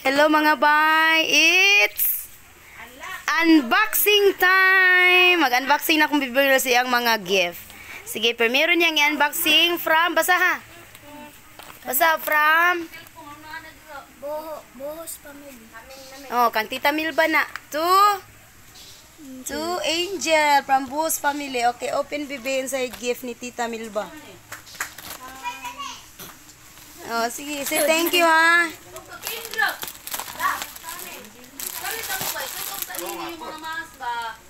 Hello, mga bay! It's unboxing time! Mag-unboxing na akong bibigyan siyang mga gift. Sige, primero niyang i-unboxing from, basa ha? Basa from, Boho, Bohos family. Oh, kang Tita Milba na. To Angel from Bohos family. Okay, open, bibi, inside gift ni Tita Milba. Oh, sige, say thank you ha.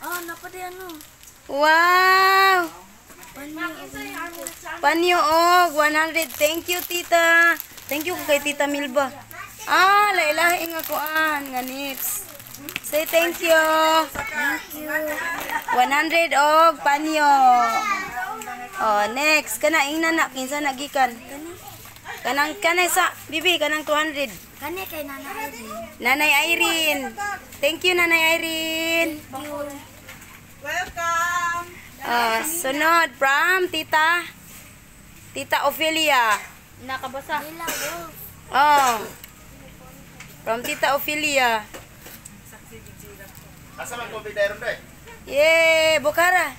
Oh, napadi ano. Wow! Panyo. Panyo og 100. Thank you, Tita. Thank you kay Tita Milba. Ah, lailahi nga kuan nga nips. Say thank you. Thank you. 100 og panyo. Oh, next kana ingna na kinsa na gikan. Kanang kanay sa bibi kanang 200. Kani kay Nana Irene. Nanay Irene. Thank you, Nanay Irene. Thank you. Welcome! Ah, sunod from Tita Ophelia. Nakabasa. Lila Wolf. Oh. From Tita Ophelia. Asa man ko bidayron day? Yay! Bukara.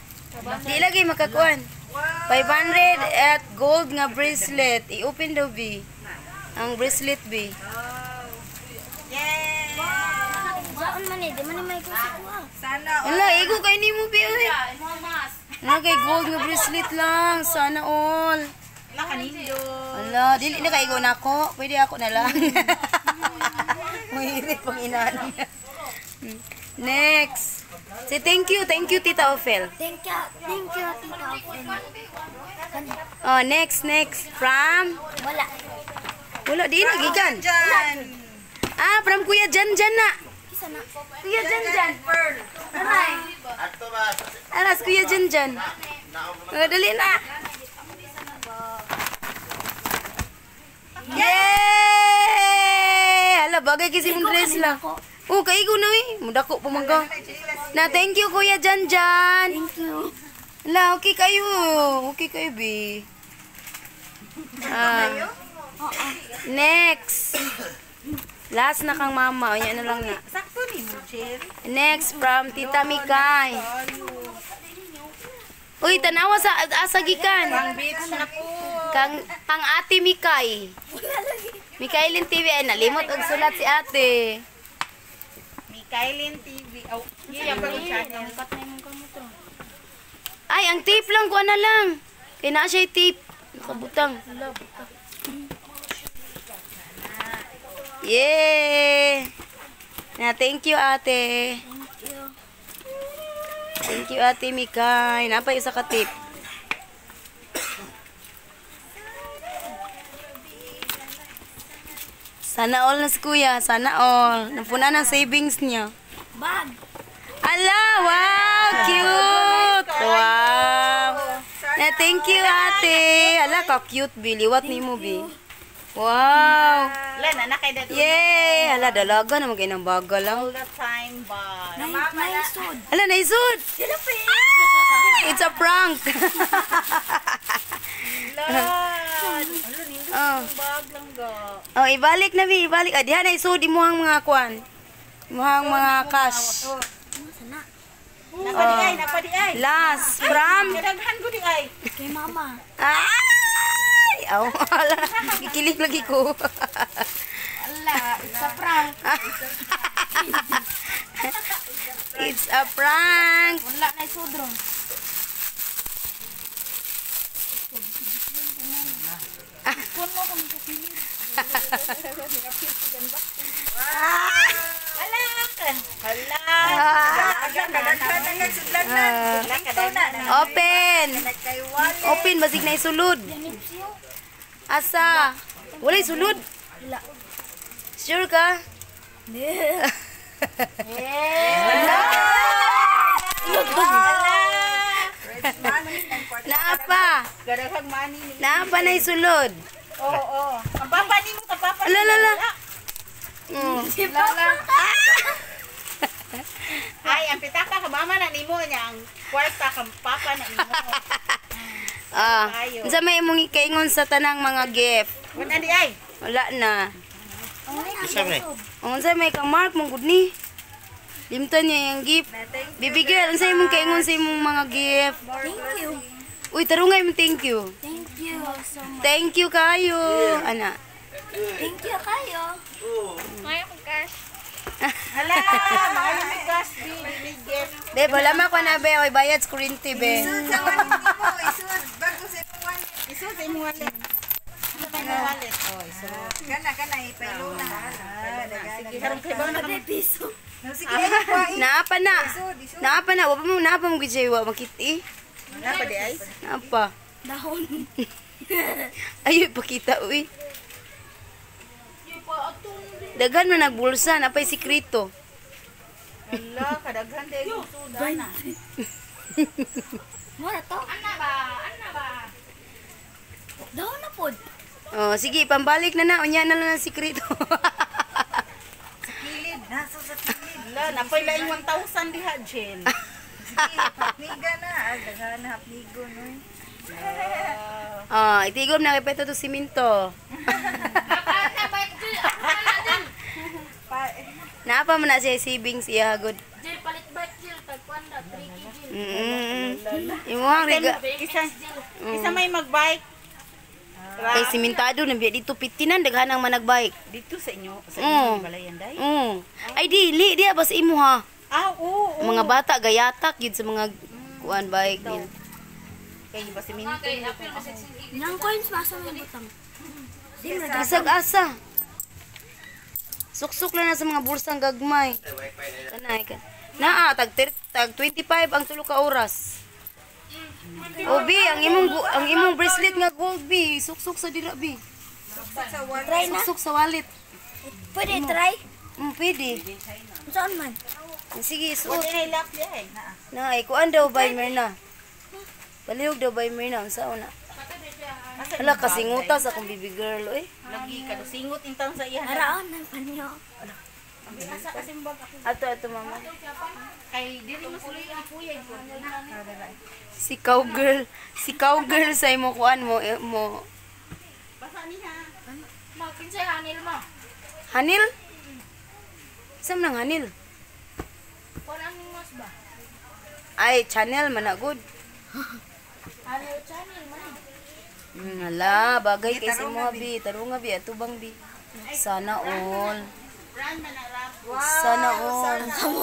Di lagi makakuan. 500 at gold nga bracelet. I-open daw, B. Ang bracelet, B. Yay! Saan man eh, di man ni may gusto ko ah. Sana Wala, igo kay nimo, B. Uy. Ano kay gold nga bracelet lang. Sana all. wala kanindo. Wala, dili na kaigo na ako. Pwede ako na lang. Mahirit pang inaan. Next. Say thank you. Thank you, Tita Ophel. Thank you, Tita Open. Kani. Oh, next, next. From? Wala. Wala, di na, gikan. Jan! Ah, from Kuya Jan Jan na. Kisa na. Kuya Jan Jan. Pearl! Aray. Adto ba? Alas, Kuya Jan Jan. Oh, dali na. Yay! Hala, bagay kasi mong dress lang. Oh, kaigo na eh. Mudako pa man ka. Na, thank you, Kuya Jan Jan. Thank you. Hala, okay kayo. Okay kayo, B. Ah. Next. Last na kang mama. O, yan na lang na. Sakto ni mo, Cherry. Next, from Tita Mikay. Uy, tanawa sa asa gikan. Pang beach na po. Kang kang Ate Mikay. Mikaelin TV ay nalimot og sulat si Ate. Mikaelin TV. Oh, iya pa channel. Ay, ang tape lang kuha na lang. Kay naa siya tape. Nakabutang. Yay! Na, thank you, Ate. Thank you. Thank you, Ate Mikay. Napay isa ka tip. Sana all na si Kuya. Sana all. Napuna ng savings niya. Bag. Ala, wow, cute. Wow. Na, thank you, Ate. Ala, ka-cute, Bi. Liwat ni mo, Bi. Wow. Wala na, nakay dito. Yay! Ala, dalaga na mag-inang baga lang. All the time ba? Naisod. Ala, naisod! Ah, it's a prank! Lord! Ano, nindo Oh. bag lang ga. Oh, ibalik na, Bi. Ibalik. Ah, diha naisod imuhang mga kuan. Imuhang mga cash. Sana. Napadi ay, napadi ay. Last, from Kadaghan ko di ay. Kay Mama. Ay! Aw, ala. Gikilig lagi ko. Wala. It's a prank. It's a prank. Wala na isudro. Kuno kung sa kilid. Hala! Hala! Ah. Kadaghan ang sudlan na. Kadaghan. Open. Open, basig na isulod. Asa? Wala isulod. Wala. Sure ka? Naapa. Gadaghang money ni. Naapa na isulod. Oo, oo. Ang papa ni mo, ang papa. Ala, ala, ala. Ay, ang pitaka ka mama na nimo niya, ang kwarta ka papa na nimo. Ah, unsa may imong ikaingon sa tanang mga gift? Wala di ay. Wala na. Isa man. Unsa may kang Mark mong gud ni? Limtan niya yung gift. Baby girl, unsa imong kaingon sa imong mga gift? Thank you. Uy, tarungay mo, thank you. Thank you so much. Thank you kayo. Ana. Thank you kayo. Hala, maayo mi cash bi, di gift. Be, wala man ko na be, oy bayad sa kuryente be. Isod sa wallet mo, isod. Bago sa imong wallet. Isod sa imong wallet. Sa imong wallet. Oh, isod. Kana, kana, ipailo na. Sige, karon kay ba na Piso. No, sige, ay, kuwain. Naa pa na. Isod, isod. Naa pa na, wa pa mo naa pa mo gid siya, wa makit-i. Na pa di ay. Naa pa. Dahon. Ay, pakita uy. Daghan man nagbulsa, napay sikreto. Hala, kadaghan di ay suda na. Mura to. Ana ba? Ana ba? Dahon na pod. Oh, sige, pambalik na na. Unya na lang ang sikreto. Kilid, nasa sa kilid. Hala, napay laing 1,000 diha, Jen. Sige, hapniga na. Ah, daghan na hapnigo, no? Ah, itigom na kay peto to siminto. Pa, Naa pa man na siya savings iya good. Imuhang riga. Isa, isa may magbike. Kay simentado na biya dito pitinan daghan ang managbike. Dito sa Mm. inyo balayan day. Ay dili diya bas imo ha. Ah, oo, oo. Mga bata gayatak yun sa mga kuan bike nila. Kay ba siminto. Nang coins masa may butang. Bisag asa. Suksok lang na sa mga bulsang gagmay. Kanay ka. Naa tag tag 25 ang tulo ka oras. O bi, ang imong bracelet nga gold bi, suksok sa dira bi. sa wallet. Try na. Suksok sa wallet. Pwede try. Pwede. Saan man? Sige, suot. Wala na lock di ay. Na ay kuan daw bay Mirna. Palihog daw bay Mirna unsa una. Hala kasinguta sa akong baby girl oy. Lagi ka singot in taon sa iya. Araon ng panyo. Asa kasi bag ako. Ato ato mama. Kay diri mas suloy ang kuya ko. Si cowgirl, si cowgirl sa imo kuan mo eh, mo. Basa niya. Hanil? Saan nang hanil? Ay, channel man na good. Hala, bagay kay si mo bi, tarunga bi, atubang bi. Sana all. Brand man na rap. Sana all.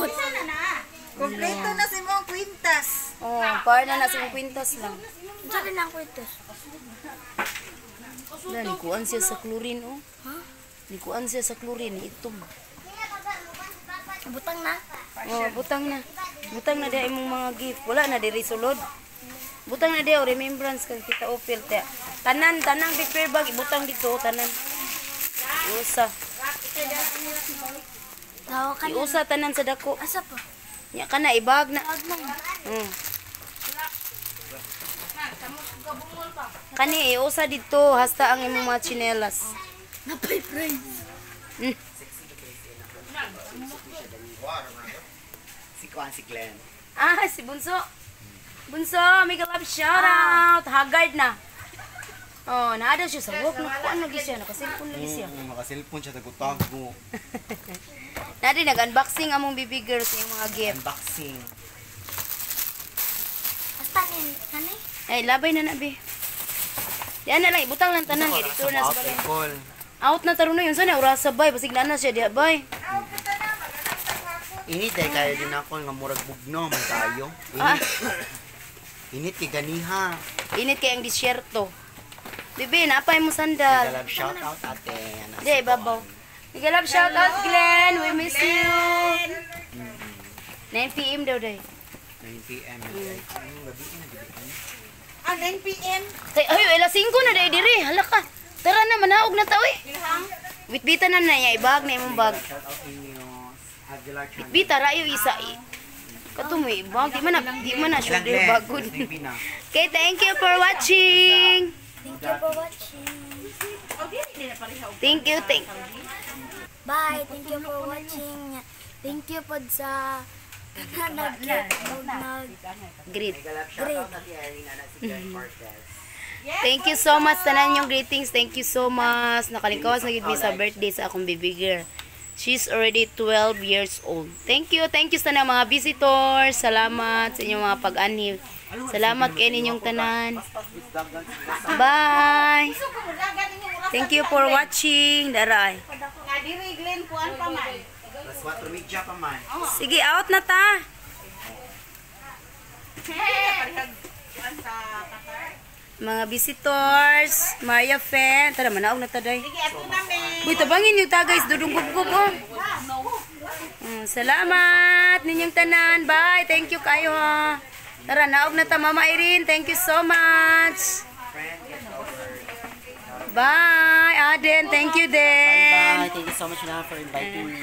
Sana na. Kompleto na si mong kwintas. Oh, par na na sa imong kwintas lang. Saan din ang kwintas? Wala, nikuan siya sa chlorine, oh. Nikuan siya sa chlorine, itom. Butang na. Oh, butang na. Butang na diha imong mga gift. Wala na diri sulod. Butang na diha, oh, remembrance kang Tita Opil te. Tanan, tanang paper bag ibutang dito, tanan. Iusa. Daw ka na. Iusa tanan sa dako. Asa pa? Nya kana ibag na. Tawag na. Kani iusa dito hasta ang imong mga tsinelas. Napay prize. Si Kuan si Glenn. Ah, si Bunso. Bunso, may love shout out. Haggard na. Oh, naa daw siya sa work. Nakuan lagi siya, nakasilpon lagi siya. Makaselfon siya tago-tago. Naa din nag-unboxing among baby girl sa iyong mga gift. Unboxing. Basta nin. Kani? Ay, labay na na, be. Yan na lang, ibutang lang tanan. Kay dito na sa balay. Call. Out na taron na yun. Sana, orasa bay. Basig na na siya diha, bay. Init ay kayo din ako nga murag bugno man tayo. Init. Init kay ganiha. Init kay ang disyerto. Bebe, napay mo sandal. Mega love shout out ate. Ano, Di, babaw. Mega love shout out, Glenn. We miss you. 9 p.m. daw, day. 9 PM. Ay, gabi na gabi na. Ah, 9 PM. Kay, ay, alas 5 na day dire. Hala ka. Tara na, manaog na tao eh. Bitbita na na niya, ibag na imong bag. Shout out inyo. Aguilar Channel. Bitbita, rayo isa. Kato mo ibag. Di man na Ilang shoulder Glenn? bag. Good. Baby na. Okay, thank you for watching. Thank you for watching. Oh, diri din na pareha. Thank you, thank Bye. Thank you for watching. Thank you pod sa nag-cute o nag Great. Mega love shout out ate Irene ana si Glenn Cortez. Thank you so much, tanan yung greetings. Thank you so much. Nakalingkawas na gid mi sa birthday sa akong baby girl. She's already 12 years old. Thank you. Thank you sa tanang mga visitors. Salamat sa inyong mga pag-anhi. Salamat kay ninyong tanan. Bye. Thank you for watching. Daray. Nga diri Glenn kuan pa man. Alas 4:30 pa man. Sige, out na ta. Parehag kuan sa Qatar. Mga visitors, Maria Fen. Tara, manaog na ta, day. Sige, ato na me. Uy, tabangin niyo ta, guys. Dudong gubgob, oh. Salamat ninyong tanan. Bye. Thank you kayo, ha. Tara, naog na ta, Mama Irene. Thank you so much. Bye, Aden. Thank you din. Bye. Thank you so much na for inviting me.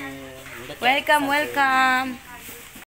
Welcome, welcome.